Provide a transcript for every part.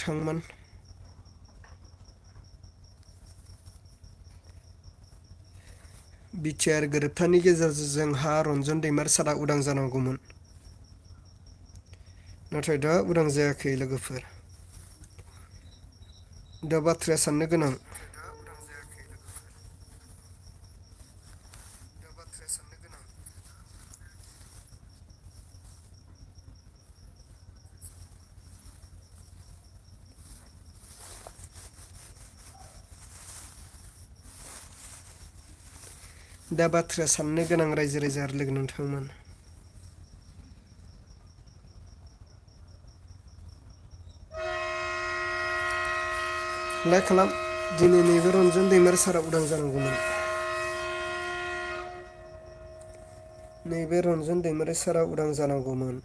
नोंथांमोन BTR गोरोबथानि गेजेरजों जोंहा रन्जन दैमारि सारा उदां जानांगौमोन। नाथाय दा उदां जायाखै लोगोफोर। दा बाथ्राया साननो गोनां। दा बाथ्राया साननो गोनां रायजो राजा आरो लोगो नोंथांमोन। लाइक खालाम दिनै नैबे रन्जन दैमारि सारा उदां जानांगौमोन। नैबे रन्जन दैमारि सारा उदां जानांगौमोन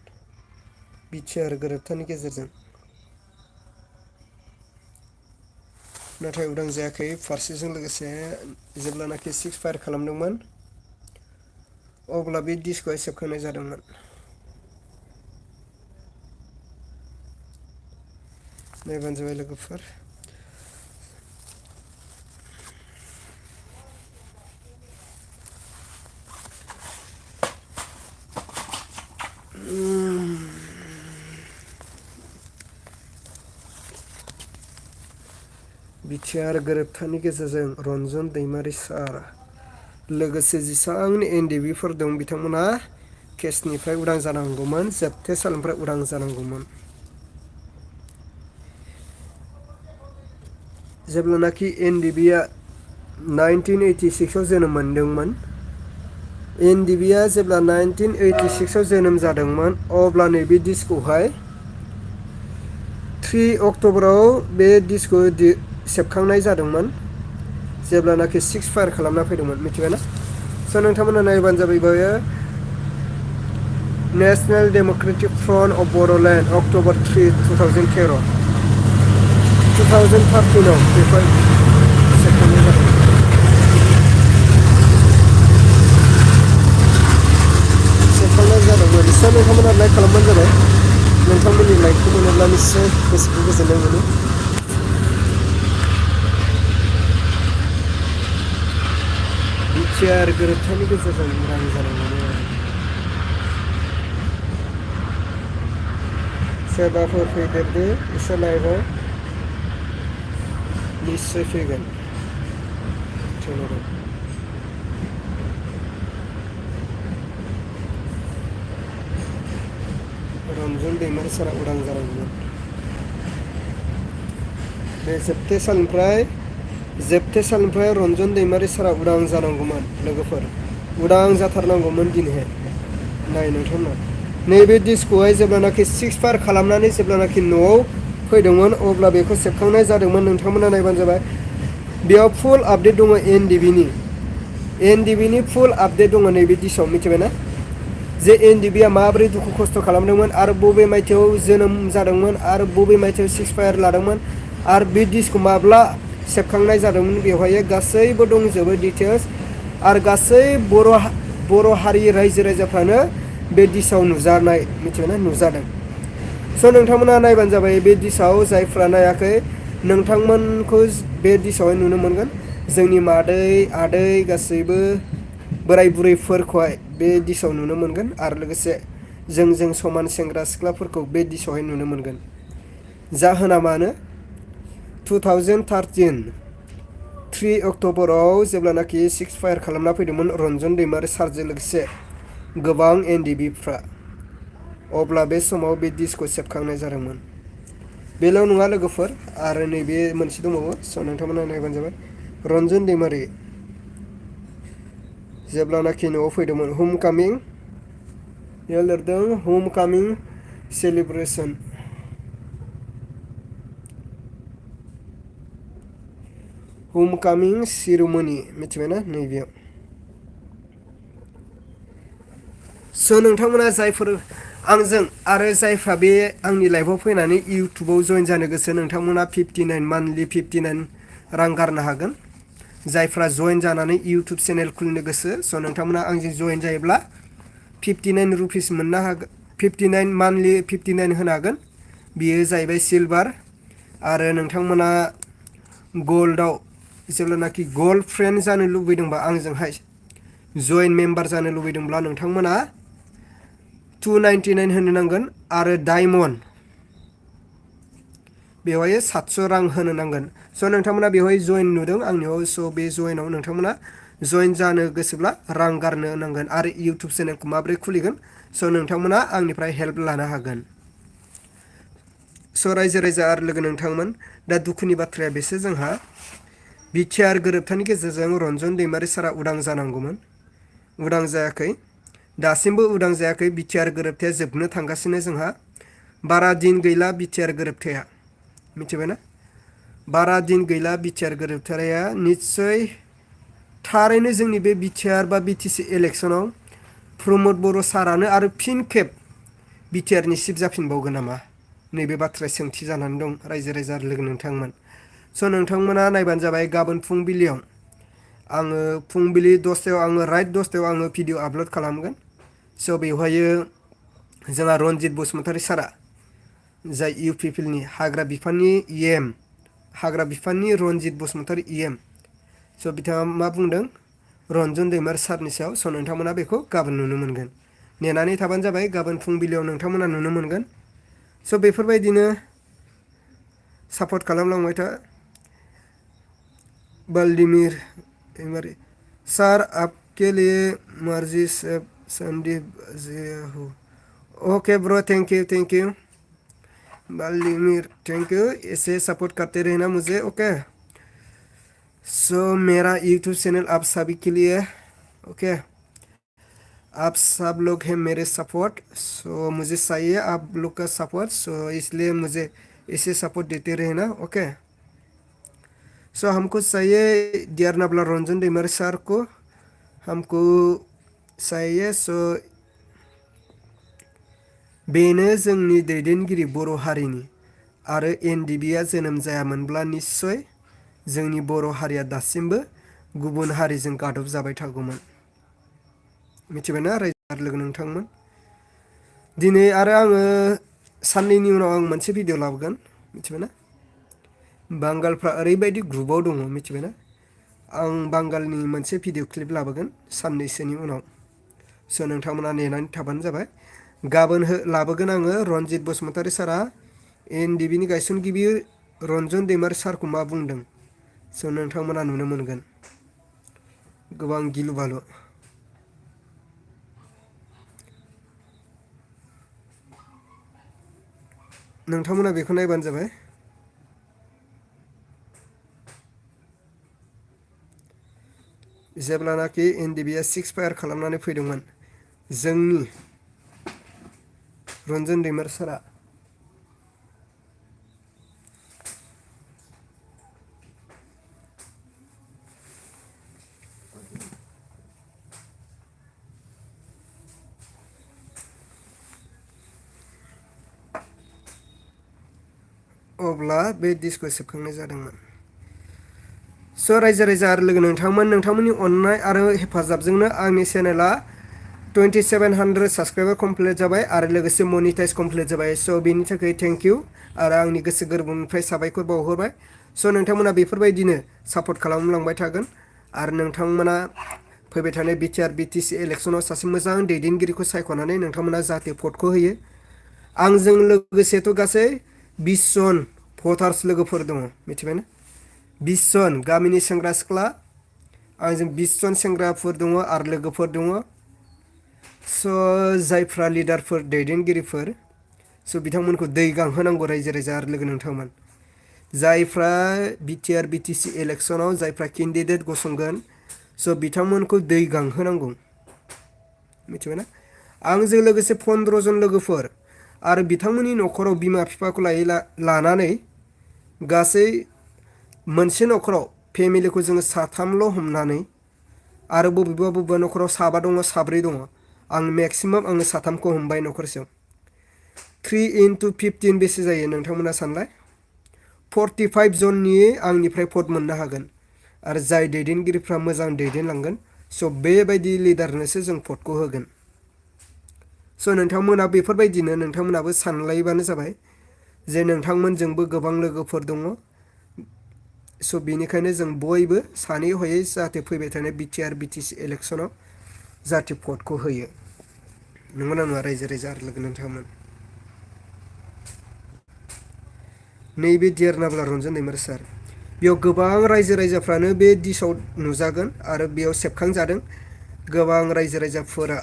BTR गोरोबथानि गेजेरजों। नाथाय उदां जायाखै। फारसेजों लोगोसे जेब्लानाखि सिक्स फायार खालामदोंमोन अब्ला बे डिसखौहाय सेबखांनाय जादोंमोन। नायबानो जाबाय लोगोफोर। BTR गोरोबथानि गेजेरजों रन्जन दैमारि सार लोगोसे जेसेबां NDB फोर दं बिथांमोना केसनिफ्राय उदां जानांगौमोन। जोबथेसालिनिफ्राय उदां जानांगौमोन। जेब्लानाखि NDBआ 1986 आव जोनोम मोनदोंमोन। NDBआ जेब्ला 1986 आव जोनोम जादोंमोन अब्ला नैबे डिसखौहाय 3 अक्ट'बराव बे डिसखौ सेबखांनाय जादोंमोन। जेब्लानाखि सिक्स फायार खालामना फैदोंमोन मिथिबायना। स' नोंथांमोना नायबानो जाबाय बेयो national democratic front of Bodoland October 3, 2013 2013 आव बेफोर सेबखांनाय जादों। सेबखांनाय जादोंमोन। स' नोंथांमोना लाइक खालामबानो जाबाय। नोंथांमोननि लाइकखौ मोनोब्ला निस्सय गोसोखौ गोजोननाय मोनो। BTR गोरोबथानि गेजेरजों उदां जानांगौमोन। सोरबाफोर फैदेरदो एसे लाइभआव निस्सय फैगोन। रन्जन दैमारि सारा उदां जानांगौमोन। बे जोबथेसालिनिफ्राय रन्जन दैमारि सारा उदां जानांगौमोन लोगोफोर। उदां जाथारनांगौमोन दिनैहाय। नाय नोंथांमोना नैबे डिसखौहाय जेब्लानाखि सिक्स फायार खालामनानै जेब्लानाखि न'आव फैदोंमोन अब्ला बेखौ सेबखांनाय जादोंमोन। नोंथांमोना नायबानो जाबाय। बेयाव फुल आपडेट दङ NDBनि फुल आपडेट दङ नैबे डिसआव मिथिबायना। जे NDBआ माबोरै दुखु खस्थ' खालामदोंमोन आरो बबे मायथाइयाव जोनोम जादोंमोन आरो बबे मायथाइयाव सिक्स फायार लादोंमोन आरो बे डिसखौ माब्ला सेबखांनाय जादोंमोन बेवहाय गासैबो दंजोबो डिटेल्स। आरो गासै बर' हारि रायजो राजाफ्रानो बे डिसआव नुजानाय मिथिबायना नुजादों। स' नोंथांमोना नायबानो जाबाय बे डिसआव जायफ्रा नायाखै नोंथांमोनखौ बे डिसआवहाय नुनो मोनगोन। जोंनि मादै आदै गासैबो बोराय बुरैफोरखौहाय बे डिसआव नुनो मोनगोन आरो लोगोसे जों समान सेंग्रा सिख्लाफोरखौ बे डिसआवहाय नुनो मोनगोन। जाहोना मानो 2013 3 अक्ट'बराव जेब्लानाखि सिक्स फायार खालामना फैदोंमोन रन्जन दैमारि सारजों लोगोसे गोबां NDBफ्रा अब्ला बे समाव बे डिसखौ सेबखांनाय जादोंमोन। बेल' नङा लोगोफोर आरो नैबे मोनसे दंबावो। स' नोंथांमोना नायबानो जाबाय। रन्जन दैमारि जेब्लानाखि न'आव फैदोंमोन हम कामिं बेयाव लिरदों हम कामिं सेलिब्रेसन। हम कामिं सिरिमनि मिथिबायना नैबेयाव। स' नोंथांमोना जायफोर आंजों आरो जायफ्रा बे आंनि लाइफआव फैनानै इउटुबाव जइन जानो गोसो नोंथांमोना 59 मान्थलि 59 रां गारनो हागोन। जायफ्रा जइन जानानै इउटुब चेनेल खुलिनो गोसो स' नोंथांमोना आंजों जइन जायोब्ला 59 रुपिस मोननो हागोन। 59 मान्थलि 59 होनो हागोन। बेयो जाहैबाय सिलभार आरो नोंथांमोना गोल्डआव जेब्लानाखि गोल्ड फ्रेन्ड जानो लुबैदोंबा आंजोंहाय जइन मेम्बार जानो लुबैदोंब्ला नोंथांमोना 299 होनो नांगोन आरो डायमन्ड बेवहाय 700 रां होनो नांगोन। स' नोंथांमोना बेवहाय जइन नुदों आंनियाव स' बे जइनाव नोंथांमोना जइन जानो गोसोब्ला रां गारनो नांगोन आरो इउटुब चेनेलखौ माबोरै खुलिगोन स' नोंथांमोना आंनिफ्राय हेल्प लानो हागोन। स' रायजो राजा आरो लोगो नोंथांमोन दा दुखुनि बाथ्राया बेसो जोंहा BTR गोरोबथानि गेजेरजों रन्जन दैमारि सारा उदां जानांगौमोन, उदां जायाखै, दासिमबो उदां जायाखै। BTR गोरोबथाया जोबनो थांगासिनो जोंहा बारा दिन गैला BTR गोरोबथाया मिथिबायना बारा दिन गैला BTR गोरोबथाया निस्सय थारैनो जोंनि बे BTR बा BTC इलेक्सनाव प्रमद बर' सारानो आरो फिन खेब BTR नि चिफ जाफिनबावगोन नामा नैबे बाथ्राया सोंथि जानानै दं रायजो राजा लोगो नोंथांमोन। स' नोंथांमोना नायबानो जाबाय गाबोन फुंबिलियाव आङो फुंबिलि 10टायाव आङो राइट 10टायाव आङो भिडिअ आपल'ड खालामगोन। स' बेवहायो जोंहा रनजित बसुमतारी सारा जाय UPPनि हाग्रा बिफाननि हाग्रा बिफाननि रनजित बसुमतारी स' बिथाङा मा बुंदों रन्जन दैमारि सारनि सायाव। स' नोंथांमोना बेखौ गाबोन नुनो मोनगोन, नेनानै थाबानो जाबाय गाबोन फुंबिलियाव नोंथांमोना नुनो मोनगोन। स' बेफोरबायदिनो सापर्ट खालामलांबाय था बाल्डिमिर दैमारि सार आपके लिए मर्जी से संदीप हो ओके ब्रो थैंक यू बाल्डिमिर थैंक यू, ऐसे सपोर्ट करते रहना मुझे ओके। सो मेरा यूट्यूब चैनल आप सभी के लिए ओके, आप सब लोग हैं मेरे सपोर्ट, सो मुझे चाहिए आप लोग का सपोर्ट, सो इसलिए मुझे इसे सपोर्ट देते रहना ओके। सो हमको चाहिए डियर नाबला रंजन दैमारी सर को हमको चाहिए। सो बेनो जोंनि दैदेनगिरि बर' हारिनि आरो NDBआ जोनोम जायामोनब्ला निस्सय जोंनि बर' हारिया दासिमबो गुबुन हारिजों गादब जाबाय थागौमोन मिथिबायना रायजो लोगो नोंथांमोन। दिनै आरो आङो साननैनि उनाव आं मोनसे भिडिअ लाबोगोन मिथिबायना, बांगालफ्रा ओरैबायदि ग्रुपाव दङ मिथिबायना, आं बांगालनि मोनसे भिडिअ क्लिप लाबोगोन साननैसोनि उनाव। स' नोंथांमोना नेनानै थाबानो जाबाय गाबोन लाबोगोन आङो रनजित बसुमतारी सारा NDBनि गायसनगिरि रन्जन दैमारि सारखौ मा बुंदों। स' नोंथांमोना नुनो मोनगोन गोबां गिलु बालु। नोंथांमोना बेखौ नायबानो जाबाय। जेब्लानाखि NDBआ 6 फायार खालामनानै फैदोंमोन जोंनि रन्जन दैमारि सारा अब्ला बे डिसखौ सेबखांनाय जादोंमोन। स' रायजो राजा आरो लोगो नोंथांमोन, नोंथांमोननि अननाय आरो हेफाजाबजोंनो आंनि चेनेला 2700 साबस्क्राइबार कमप्लिट जाबाय आरो लोगोसे मनिटाइज कमप्लिट जाबाय। स' बेनि थाखाय थेंक इउ आरो आंनि गोसो गोरबोनिफ्राय साबायखर बावहरबाय। स' नोंथांमोना बेफोरबायदिनो सापर्ट खालामलांबाय थागोन आरो नोंथांमोना फैबाय थानाय BTR BTC इलेक्सनाव सासे मोजां दैदेनगिरिखौ सायख'नानै नोंथांमोना जाहाथे भटखौ होयो। आंजों लोगोसेथ' गासै 20 जन भटार्स लोगोफोर दङ मिथिबायना, 20 जन गामिनि सेंग्रा सिख्ला आंजों 20 जन सेंग्राफोर दङ आरो लोगोफोर दङ। स' जायफ्रा लिडारफोर दैदेनगिरिफोर स' बिथांमोनखौ दै गांहोनांगौ रायजो राजा आरो लोगो नोंथांमोन। जायफ्रा BTR BTC इलेक्सनाव जायफ्रा केन्डिडेट गसंगोन स' बिथांमोनखौ दै गांहोनांगौ मिथिबायना। आंजों लोगोसे 15 जन लोगोफोर आरो बिथांमोननि न'खराव बिमा बिफाखौ लानानै गासै मोनसे न'खराव फेमिलिखौ जोङो साथामल' हमनानै आरो बबेबा न'खराव साबा दङ साब्रै दङ, आं मेक्सिमाम आङो साथामखौ हमबाय न'खरसेयाव। 3 × 15 बेसे जायो नोंथांमोना सानलाय, 45 जननि आंनिफ्राय भट मोननो हागोन आरो जाय दैदेनगिरिफ्रा मोजां दैदेनलांगोन स' बेबायदि लिडारनोसो जों भटखौ होगोन। स' नोंथांमोना बेफोरबायदिनो नोंथांमोनाबो सानलायबानो जाबाय जे नोंथांमोनजोंबो गोबां लोगोफोर दङ। स' बेनिखायनो जों बयबो सानै हयै जाहाथे फैबाय थानाय BTR BTC इलेक्सनाव जाहाथे भटखौ होयो। नंगौना नङा रायजो राजा आरो लोगो नोंथांमोन? नैबे देरनाब्ला रन्जन दैमारि सार बेयाव गोबां रायजो राजाफ्रानो बे दिसाव नुजागोन आरो बेयाव सेबखांजादों। गोबां रायजो राजाफोरा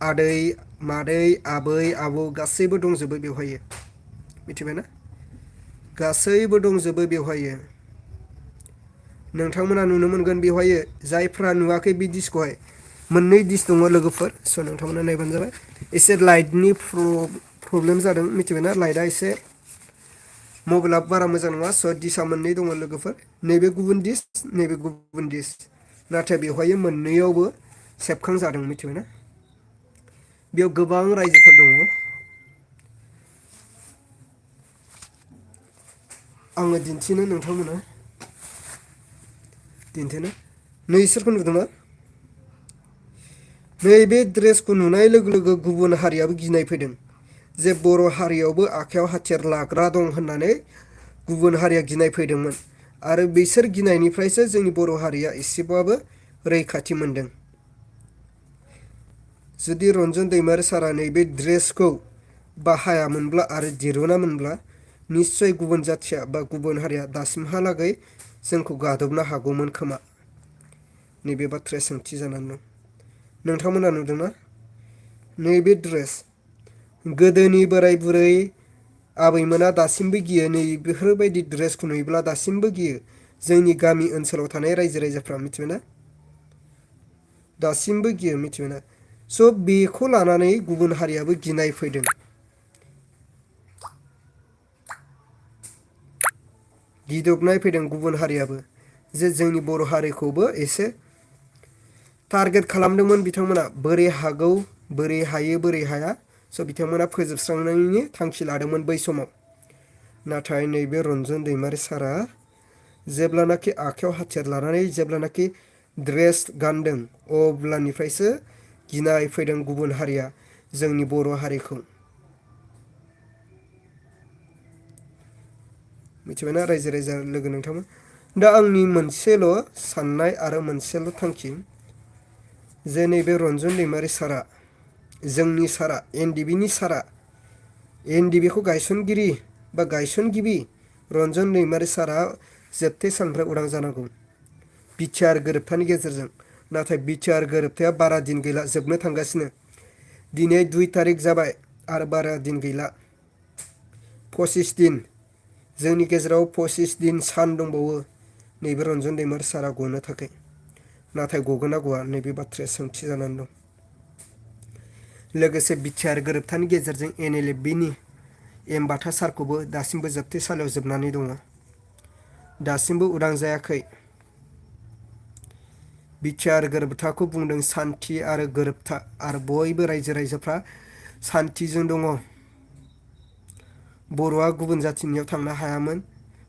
आदै मादै आबै आबौ गासैबो दंजोबो बेवहायो मिथिबायना? गासैबो दंजोबो बेवहायो। नोंथांमोना नुनो मोनगोन बेवहायो जायफ्रा नुवाखै बे डिसखौहाय मोननै डिस दङ लोगोफोर स' नोंथांमोना नायबानो जाबाय। एसे लाइटनि प्रब्लेम जादों मिथिबायना लाइटआ एसे मबाइला बारा मोजां नङा स' दिसा मोननै दङ लोगोफोर नैबे गुबुन दिस नैबे गुबुन दिस नाथाय बेवहाय मोननैयावबो सेबखांजादों मिथिबायना? बेयाव गोबां रायजोफोर दङ। आङो दिन्थिनो नोंथांमोना दिन्थिनो नै इसोरखौ नुदोंना? नैबे ड्रेसखौ नुनाय लोगो लोगो गुबुन हारियाबो गिनाय फैदों। जे बर' हारियावबो आखाइयाव हाथियार लाग्रा दं होननानै गुबुन हारिया गिनाय फैदोंमोन आरो बिसोर गिनायनिफ्रायसो जोंनि बर' हारिया एसेबाबो रैखाथि मोनदों। जुदि रन्जन दैमारि सारा नैबे ड्रेसखौ बाहायामोनब्ला आरो दिरुनामोनब्ला निस्सय गुबुन जाथिया बा गुबुन हारिया दासिमहालागै जोंखौ गादबनो हागौमोन खोमा नैबे बाथ्राया सोंथि जानानै दं। नोंथांमोना नुदोंना? नैबे ड्रेस गोदोनि बोराय बुरै आबैमोना दासिमबो गियो नै बेफोरबायदि ड्रेसखौ नुयोब्ला दासिमबो गियो जोंनि गामि ओनसोलाव थानाय रायजो राजाफ्रा मिथिबायना? दासिमबो गियो मिथिबायना? स' बेखौ लानानै गुबुन हारियाबो गिनाय फैदों। गिदबनाय फैदों गुबुन हारियाबो जे जोंनि बर' हारिखौबो एसे टारगेट खालामदोंमोन बिथांमोना बोरै हागौ बोरै हायो बोरै हाया स' बिथांमोना फोजोबस्रांनायनि थांखि लादोंमोन बै समाव। नाथाय नैबे रन्जन दैमारि सारा जेब्लानाखि आखाइयाव हाथियार लानानै जेब्लानाखि ड्रेस गानदों अब्लानिफ्रायसो गिनाय फैदों गुबुन हारिया जोंनि बर' हारिखौ। मिथिबायना रायजो राजा लोगो नोंथांमोन? दा आंनि मोनसेल' साननाय आरो मोनसेल' थांखि जे नैबे रन्जन दैमारि सारा जोंनि सारा NDB नि सारा NDB खौ गायसनगिरि बा गायसनगिरि रन्जन दैमारि सारा जोबथेसाननिफ्राय उदां जानांगौ BTR गोरोबथानि गेजेरजों। नाथाय BTR गोरोबथाया बारा दिन गैला जोबनो थांगासिनो। दिनै 2 थारिख जाबाय आरो बारा दिन गैला 25 दिन जोंनि गेजेराव 25 दिन सान दंबावो नैबे रन्जन दैमारि सारा गनो थाखाय। नाथाय गगोना गवा नैबे बाथ्राया सोंथि जानानै दं। लोगोसे BTR गोरोबथानि गेजेरजों NLFB नि एमबाथा सारखौबो दासिमबो जोबथेसालियाव जोबनानै दङ। दासिमबो उदां जायाखै। BTR गोरोबथाखौ बुंदों सान्थि आरो गोरोबथा आरो बयबो रायजो राजाफ्रा सान्थिजों दङ। बर'आ गुबुन जाथिनियाव थांनो हायामोन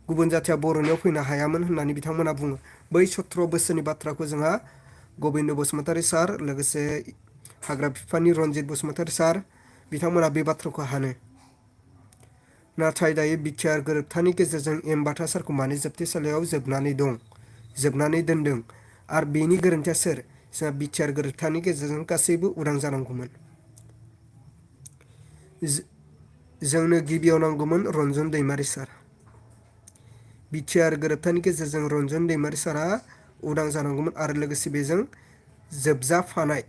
गुबुन जाथिया बर'नियाव फैनो हायामोन होननानै बिथांमोना बुङो। बै 17 बोसोरनि बाथ्राखौ जोंहा गबिन्द बसुमतारी सार लोगोसे हाग्रा बिफाननि रनजित बसुमतारी सार बिथांमोना बे बाथ्राखौ हानो। नाथाय दायो BTR गोरोबथानि गेजेरजों एमबाथा सारखौ मानो जोबथेसालियाव जोबनानै दं जोबनानै दोनदों आरो बेनि गोरोन्थिया सोर? जोंहा BTR गोरोबथानि गेजेरजों गासैबो उदां जानांगौमोन। जोंनो गिबियाव नांगौमोन रन्जन दैमारि सार। BTR गोरोबथानि गेजेरजों रन्जन दैमारि सारा उदां जानांगौमोन आरो लोगोसे बेजों जोबजाफानाय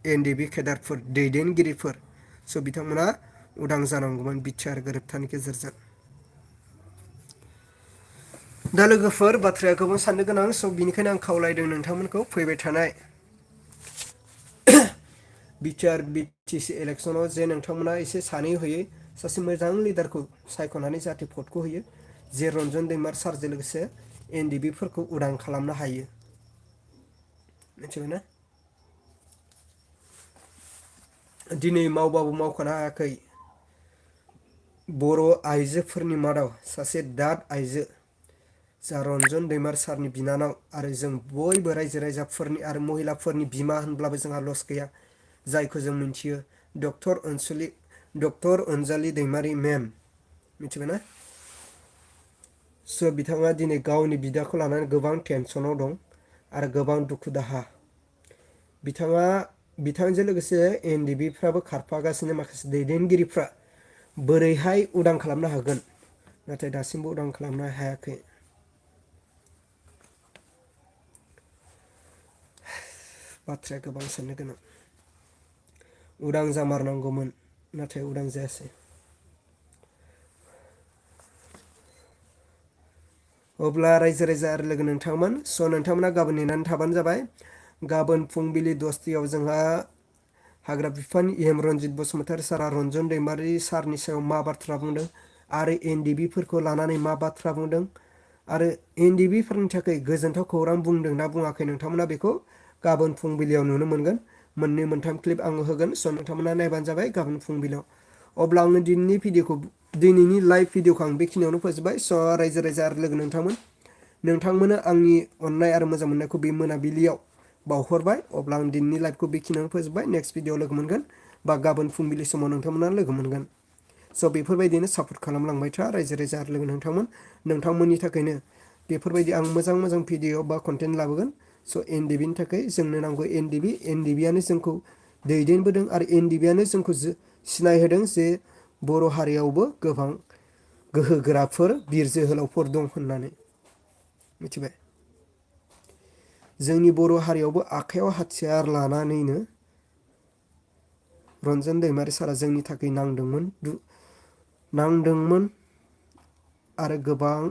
NDB केडारफोर दैदेनगिरिफोर स' बिथांमोना उदां जानांगौमोन BTR गोरोबथानि गेजेरजों। दा लोगोफोर बाथ्राया गोबां साननो गोनां स' बिनिखायनो आं खावलायदों नोंथांमोनखौ फैबाय थानाय BTR BTC इलेक्सनाव जे नोंथांमोना एसे सानै हयै सासे मोजां लिडारखौ सायख'नानै जाहाथे भटखौ होयो जे रन्जन दैमारि सारजों लोगोसे NDB फोरखौ उदां खालामनो हायो। मिथिबायना? दिनै मावबाबो मावख'नो हायाखै बर' आइजोफोरनि मादाव सासे दाद आइजो जा रन्जन दैमारि सारनि बिनानाव आरो जों बयबो रायजो राजाफोरनि आरो महिलाफोरनि बिमा होनब्लाबो जोंहा लस गैया जायखौ जों मिथियो डक्टर अनजालि दैमारि मेम मिथिबायना स' बिथाङा दिनै गावनि बिदाखौ लानानै गोबां टेनसनाव दं आरो गोबां दुखु दाहा बिथांजों लोगोसे एनडिबिफ्राबो खारफागासिनो माखासे दैदेनगिरिफ्रा बोरैहाय उदां खालामनो हागोन नाथाय दासिमबो उदां खालामनो हायाखै बाथ्राया गोबां साननो गोनां उदां जामारनांगौमोन नाथाय उदां जायासै अब्ला रायजो राजा आरो लोगो नोंथांमोन स' नोंथांमोना गाबोन नेनानै थाबानो जाबाय गाबोन फुंबिलि 10:00 जोंहा हाग्रा बिफान EM रन्जित बसुमतारी सारा रन्जन दैमारि सारनि सायाव मा बाथ्रा बुंदों आरो एनडिबिफोरखौ लानानै मा बाथ्रा बुंदों आरो एनडिबिफोरनि थाखाय गोजोनथाव खौरां बुंदोंना बुङाखै नोंथांमोना बेखौ गाबोन फुंबिलियाव नुनो मोनगोन 2-3 क्लिप आङो होगोन स' नोंथांमोना नायबानो जाबाय गाबोन फुंबिलियाव अब्ला आङो दिनैनि लाइभ भिडिअखौ आं बेखिनियावनो फोजोबबाय स' रायजो राजा आरो लोगो नोंथांमोननो आंनि अननाय आरो मोजां मोननायखौ बे मोनाबिलियाव बावहरबाय अब्ला आं दिनैनि लाइभखौ बेखिनियावनो फोजोबबाय नेक्स्ट भिडिअ लोगो मोनगोन बा गाबोन फुंबिलि समाव नोंथांमोना लोगो मोनगोन स' बेफोरबायदिनो सापर्ट खालामलांबाय था रायजो राजा आरो लोगो नोंथांमोननि थाखायनो बेफोरबायदि आं मोजां भिडिअ बा कन्टेन्ट लाबोगोन स' एनडिबिनि थाखाय जोंनो नांगौ एनडिबियानो जोंखौ दैदेनबोदों आरो एनडिबियानो जोंखौ सिनायहोदों जे बर' हारियावबो गोबां गोहोगोराफोर बिर जोहोलावफोर दं होननानै मिथिबाय जोंनि बर' हारियावबो आखायाव हाथियार लानानैनो रन्जन दैमारि सारा जोंनि थाखाय नांदोंमोन आरो गोबां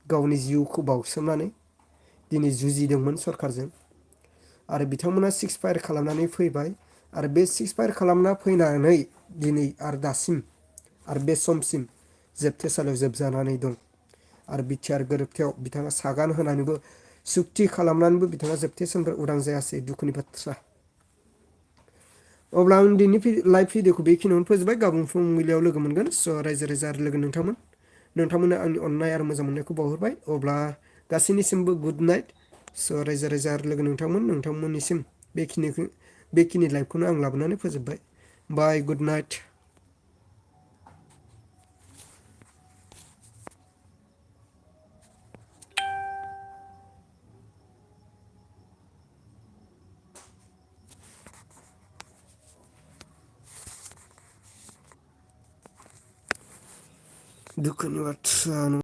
गावनि जिउखौ बावसोमनानै दिनै जुजिदोंमोन सरखारजों आरो बिथांमोना 6 फायार खालामनानै फैबाय आरो बे 6 फायार खालामना फैनानै दिनै आरो दासिम आरो बे समसिम जोबथेसालियाव जोबजानानै दं आरो BTR गोरोबथायाव बिथाङा सागान होनानैबो सुक्ति खालामनानैबो बिथाङा जोबथेसालिनिफ्राय उदां जायासै दुखुनि बाथ्रा अब्ला आं दिनै लाइभ भिडिअखौ बेखिनियावनो फोजोबबाय गाबोन फुंबिलियाव लोगो मोनगोन स' रायजो राजा आरो लोगो नोंथांमोननो आंनि अननाय आरो मोजां मोननायखौ बावहरबाय अब्ला गासैनिसिमबो गुड नाइट स' रायजो राजा आरो लोगो नोंथांमोननिसिम बेखिनि लाइभखौनो आं लाबोनानै फोजोबबाय बाय गुड नाइट दुखुनि बाथ्रा